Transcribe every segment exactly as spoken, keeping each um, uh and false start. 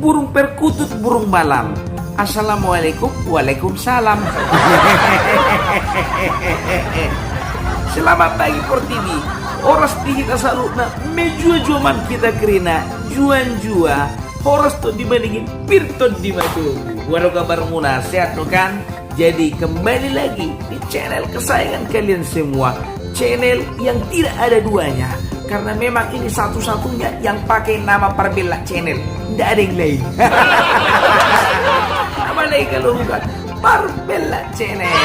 Burung perkutut, burung malam. Assalamualaikum, waalaikumsalam. Selamat pagi, Portibi. Horas di hita saluhutna, mejuah-juah ma hita kerina, juah-juah. Horas tondi maningin, pir tondi matogu. Boha do kabarmuna, sehat do kan? Jadi kembali lagi di channel kesayangan kalian semua, channel yang tidak ada duanya, karena memang ini satu-satunya yang pakai nama Parbella Channel, tidak ada yang lain. Apa lagi kalau bukan Parbella Channel?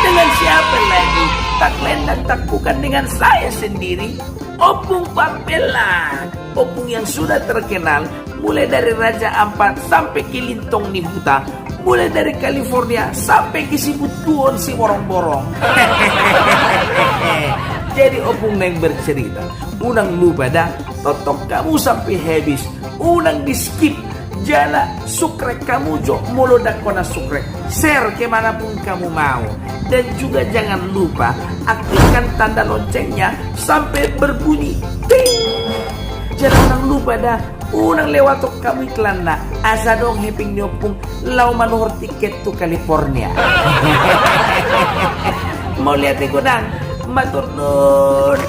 Dengan siapa lagi? Tak lain dan tak bukan dengan saya sendiri, Ompung Parbella. Ompung yang sudah terkenal, mulai dari Raja Ampat sampai ke Lintong ni Huta, mulai dari California sampai ke Sibutuon Simorong-borong. Jadi, Ompung naeng bercerita, unang lupa da, tonton hamu sampai habis, unang di skip. Jala subscribe hamu jo molo ndang hona subscribe. Share ke mana pun kamu mau. Dan juga jangan lupa aktifkan tanda loncengnya sampai berbunyi ting. Jala unang lupa da, unang lewaton hamu iklanna, asa adong hepeng ni Ompung laho manuhor tiket tu California. Mauliate godang, matur nuhun.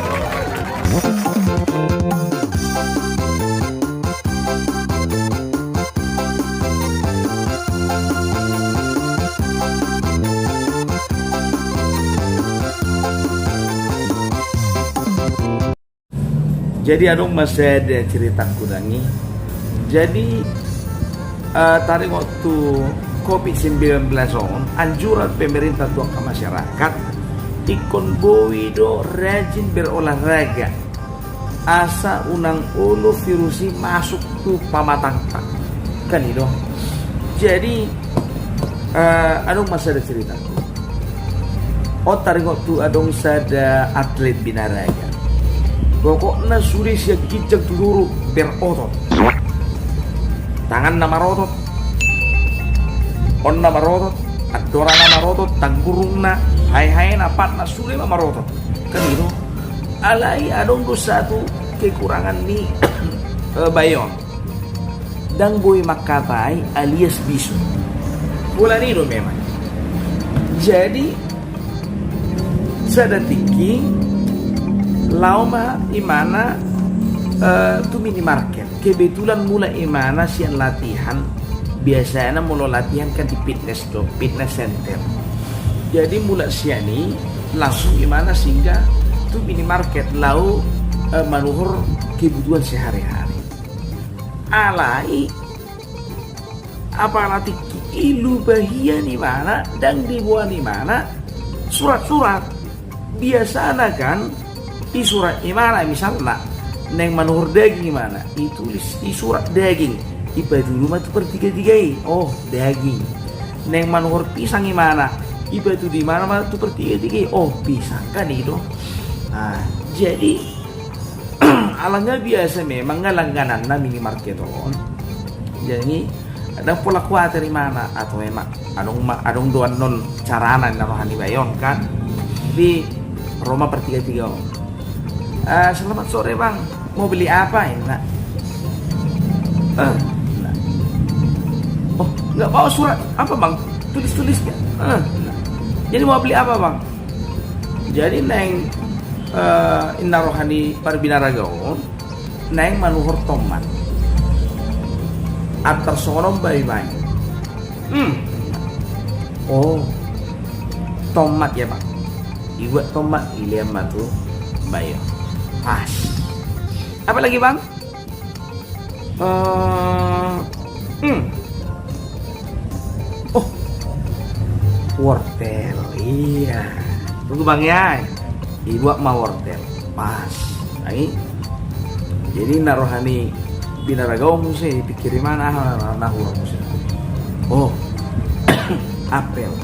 Jadi adong ma sada cerita hudang i. Jadi, eh, taringot tu covid sembilan belas on, anjuran pemerintah tu angka masyarakat, ingkon boi do rajin berolahraga. Asa unang olo virus i masuk tu pamatangta. Kan i do. Jadi, eh, adong ma sada cerita. On taringot tu adong sada atlet binaraga. Pokokna sude sian ginjang tu duru berotot. Tanganna marotot. Onna marotot. Andorana marotot. Tanggurungna. Haehaena, patna, sude ma marotot. Kan i do. Alai adong do satu kekurangan ni, eh, bae on. Ndang boi mangkatai alias bisu. Pola ni do memang. Jadi, sada tingki laho ma imana, eh, tu minimarket. Kebetulan mulak imana sian latihan, biasana molo latihan kan di fitness do, fitness center. Jadi mulak sian i langsung imana singgah tu minimarket laho, eh, manuhor kebutuhan sehari-hari. Alai apala tingki i lupa hian imana, ndang diboan imana surat-surat. Biasana kan i surat imana, misalna naeng manuhor daging imana, i tulis i surat daging, i patudu ma tu partiga-tiga i, oh, daging. Naeng manuhor pisang imana, i patudu imana ma tu partiga-tiga i, oh, pisang. Kan i do. Nah, jadi alana biasa memang langgananna minimarket on. Jadi ndang pola kuatir imana, atau memang adong ma, adong do annon carana na roha ni bae on kan. Di ro ma partiga-tiga on. "Eh, selamat sore, Bang. Mau beli apa?" inna. "Eh, nah. Oh, nggak bawa surat apa, Bang? Tulis-tulis ya." "Eh, nah. Jadi mau beli apa, Bang?" Jadi naeng, eh, inna roha ni parbinaraga on, naeng manuhor tomat. Antar songon on bae, Bang. Hmm. Oh. Tomat ya, Bang. Dibuat tomat, dilean ma tu bae on. Pas. "Apa lagi, Bang?" Eh, hmm. Oh. Wortel. Iya. Tunggu, Bang, ya. Dibuat ma wortel. Pas. Nah, i. Jadi na roha ni binaraga on muse, dipikiri ma na, na, na hurang muse. Oh. Apel.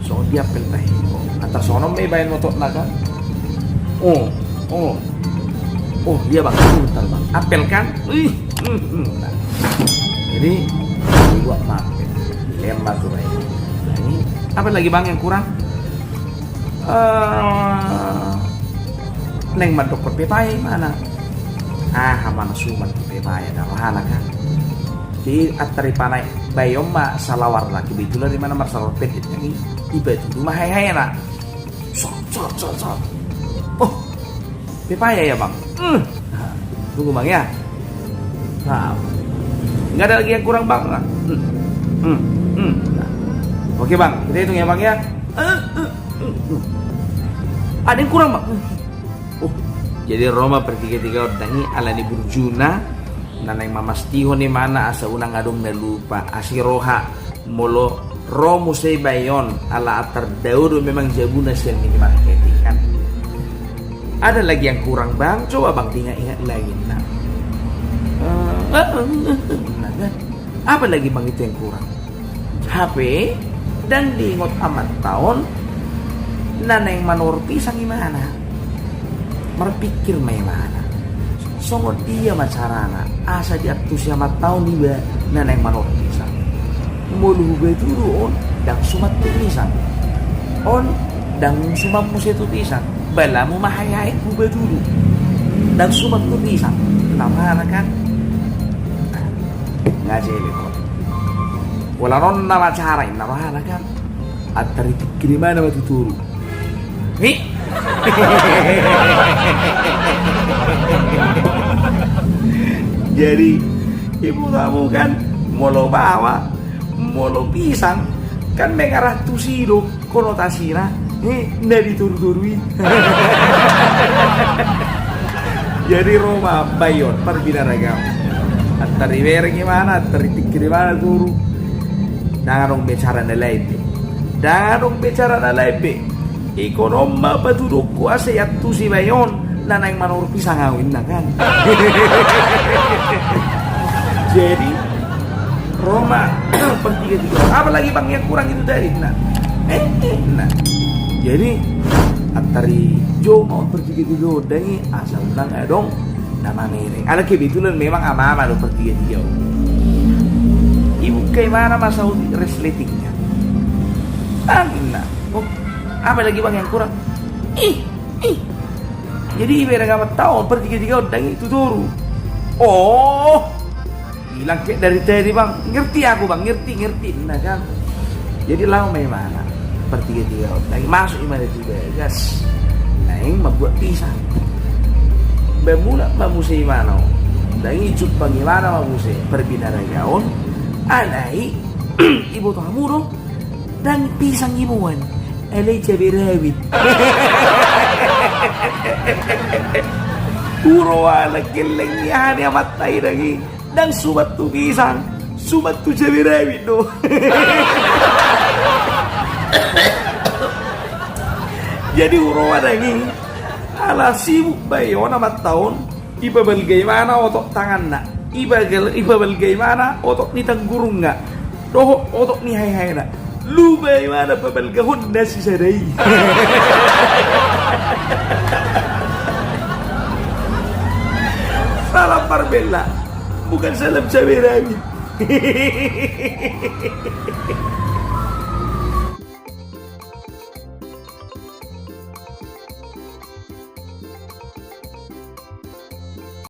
Songon dia apel tahe. Oh, antar songon ma i baen mototna kan. Oh, oh. Oh, iya, Bang. Bentar, Bang. Apel kan? Ih, hmm, hmm. Nah. Jadi dibuat ma apel. Dilean ma tu bae. Nah, ini apa lagi, Bang, yang kurang? Eh, naeng mandok pepaya imana. Ah, mana suman pepaya, ada rohana kan. Jadi antar i panaek bae on ma salawar na, kebetulan imana marsalawar pendek, jadi i patudu ma haehaena. Sot, sot, sot, sot. Oh, pepaya ya, Bang? Hmm. Nah, tunggu, Bang, ya. Nah, nggak ada lagi yang kurang, Bang? Nah. Hmm. Hmm. Hmm. Nah. Oke, Bang, kita hitung ya, Bang, ya. Eh, eh, eh, eh. Ada yang kurang, Bang? Oh, jadi ro ma partigatiga on dang i ala ni burjuna, na naeng mamastihon imana asa unang adong na lupa, asi roha, molo ro muse bae on, ala antar dao do memang jabuna sian ni marheti kan. Ada lagi yang kurang, Bang? Coba, Bang, diingat-ingat lagi, nah. Eh, eh, eh, eh, eh, nah, kan? Apa lagi, Bang, itu yang kurang? Hape, dang diingot amanta on, na naeng manuhor pisang imana. Marpikir ma imana. Songon dia ma carana, asa diantusi amanta on iba na naeng manuhor pisang. Molo hubatudu on, dang suman tu pisang. On, dang suman muse tu pisang. Balamu ma haehaeng hubatudu. Dang suman tu pisang. Nang aha na kan? Nga jelek on. Pola on nama cara inna rohana kan. Antar i tingki di mana ma tu toru. Hi. Jadi, ibu kamu kan, molo bawa, molo pisang, kan mengarah tu si do. Konotasina, eh, na di toru-toru i. Jadi ro ma bae on, parbinaraga on. Antar i bereng imana, antar i tingki imana toru. Dang adong be cara na lain be. Dang adong be cara na lain be. Ingkon on ma patudukku asa iantusi bae on. Na naeng manuhor pisang au inna kan. Jadi ro ma partigatiga on. Apa lagi, Bang, yang kurang itu tadi? Nah. Eh, eh, nah. Jadi antar i jo ma on partigatiga on dang i asa unang adong na mamereng. Ala kebetulan memang ama-ama do partigatiga on. Ibuka imana ma saut resletingnya. Dang inna. Oh, apa lagi, Bang, yang kurang? Ih, ih. Jadi ibereng amanta on partigatiga on dang i tu toru. Oh, hilang ke dari tadi, Bang. Ngerti aku, Bang, ngerti, ngerti. Nah kan. Jadi laho ma imana partigatiga on dang i, masuk imana tu bagas. Naeng mambuat pisang. Bamulak ma muse imana on. Dang i jumpang imana ma muse parbinaraga on. Alai iboto hamu do. Dang pisang iboan, alai cabe rawit. Huroa na gelleng ni aha ni amanta i dang i. Dang suman tu pisang, suman tu cabe rawit do. Jadi huroa dang i, ala sibuk bae on amanta on. Ipabalga imana otot tanganna, ipagal-, ipabalga imana otot ni tanggurungna dohot otot ni haehaena. Lupa imana pabalgahon na sisada i. Salam parbella, bukan salam cabe rawit.